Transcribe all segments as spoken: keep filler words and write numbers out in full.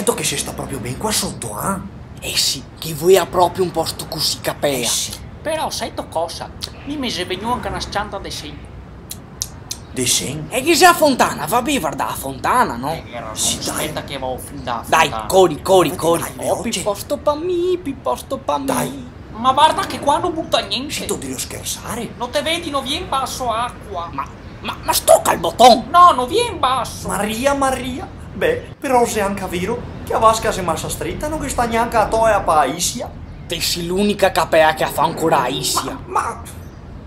Sento che se sta proprio ben qua soto, eh? Eh sì, che voea proprio un posto cusì, capea. Eh sì. Però, seto cosa? Mi me xe vegnù anca na s-cianta de sen. De sen? E ghe xe a fontana, va ben, varda a fontana, no? Eh, sì, dai. Speta che vao fin da a fontana. Dai, cori, cori, cori. Dai, veloce. Oh, pi posto pa mi, pi posto pa mi. Dai. Ma varda che qua no buta gnente. Sito, drio schersare? No te vedi, no vien baso acua. Ma, ma, ma stoca el boton! No, no vien baso. Maria, Maria. Beh, però xe anca vero che a vasca xe masa strita, no ghe sta gnanca a toea pa a isia. Te si l'unica capea che a fa ancora a isia. Ma, ma...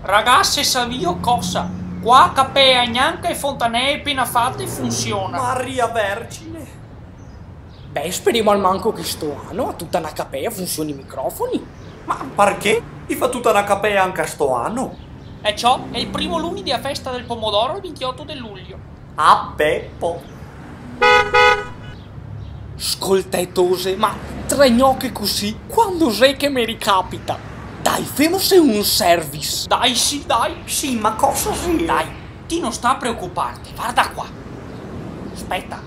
Ragase, savìo cosa? Qua capea gnanca e fontanee pena fate funsiona. Maria Vergine. Beh, speremo almanco che sto ano a tuta na capea funsioni i microfoni. Ma parché? I fa tuta na capea anca sto ano? E ciò, xe el primo luni de a festa del pomodoro, el vintioto de luglio. A Bepo. Scoltè, tose, ma tre gnoche cusì, quando xe che me ricapita? Dai, femose un service. Dai, sì, dai. Sì, ma cosa xe? Dai, ti no sta preocuparte, varda qua. Speta.